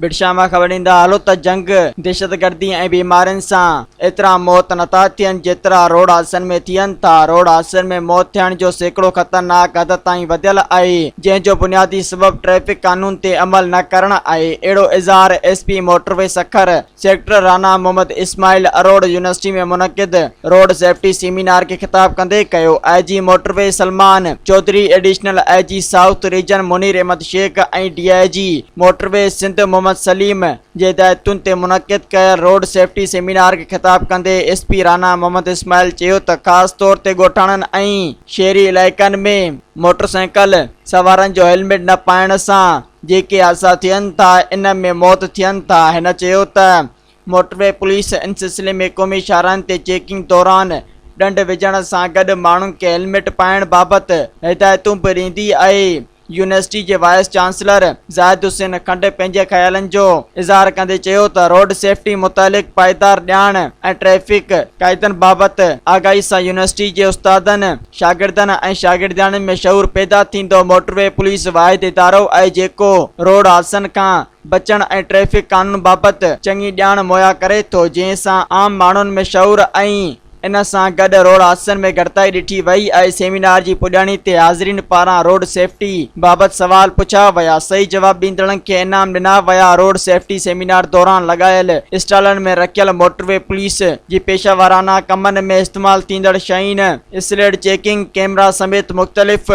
ڀٽشاهه مان خبر ڏيندا هلو ته جنگ، دهشتگردي ۽ بيمارين سان ايترا موت نٿا ٿين جيترا روڊ حادثن ۾ ٿين ٿا، روڊ حادثن ۾ موت ٿيڻ جو سيڪڙو خطرناڪ حد تائين وڌيل آهي جنهن جو بنيادي سبب ٽريفڪ قانون تي عمل نه ڪرڻ آهي، اهڙو اظهار S P motorway Sukkur sector Rana Muhammad Ismail Aror university ۾ منعقد روڊ سيفٽي سيمينار کي خطاب ڪندي ڪيو. I G motorway Salman Chaudhry, additional I G south region Munir Ahmed Shaikh ۽ D I G motorway Sindh Muhammad Saleem جي هدايتن تي منعقد ڪيل روڊ سيفٽي سيمينار کي خطاب ڪندي ايس پي رانا محمد اسماعيل چيو ته خاص طور تي ڳوٺاڻن ۽ شهري علائقن ۾ موٽرسائيڪل سوارن جو هيلميٽ نه پائڻ سان جيڪي حادثا ٿين ٿا ان ۾ موت ٿين ٿا هن چيو ته موٽروي پوليس ان سلسلي ۾ قومي شاهراهن تي چيڪنگ دوران ڏنڊ وجهڻ سان گڏ ماڻهن کي هيلميٽ پائڻ بابت هدايتون به ڏيندي آهي يونيورسٽي جي وائيس چانسلر زاهد حسين کنڊ پنهنجي خيالن جو اظهار ڪندي چيو ته روڊ سيفٽي متعلق پائيدار ڄاڻ ۽ ٽريفڪ قاعدن بابت آگاهي سان يونيورسٽي جي استادن شاگردن ۽ شاگردياڻين ۾ شعور پيدا ٿيندو، موٽروي پوليس واحد ادارو آهي جيڪو روڊ حادثن کان بچڻ ۽ ٽريفڪ قانون بابت چڱي ڄاڻ مهيا ڪري ٿو جنهن سان عام ماڻهن ۾ شعور ۽ ان سان گڏ روڊ حادثن ۾ گهٽتائي ڏٺي وئي آهي، سيمينار جي پڄاڻي تي حاضرين پاران روڊ سيفٽي بابت سوال پڇيا ويا، صحيح جواب ڏيندڙن کي انعام ڏنا ويا، روڊ سيفٽي سيمينار دوران لڳايل اسٽالن ۾ رکيل موٽروي پوليس جي پيشه ورانه ڪمن ۾ استعمال ٿيندڙ شين، سليڊ چيڪنگ ڪيمرا سميت مختلف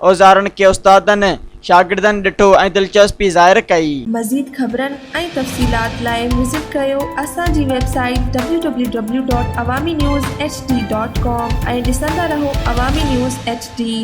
اوزارن کي استادن شاگردن ڏٺو ۽ دلچسپي ظاهر ڪئي. مزيد خبرن ۽ تفصيلات لاء وزٽ ڪريو اسان جي website W W W dot Awami news H D dot com ۽ ڏسندا رهو عوامي نيوز ايڇ ڊي.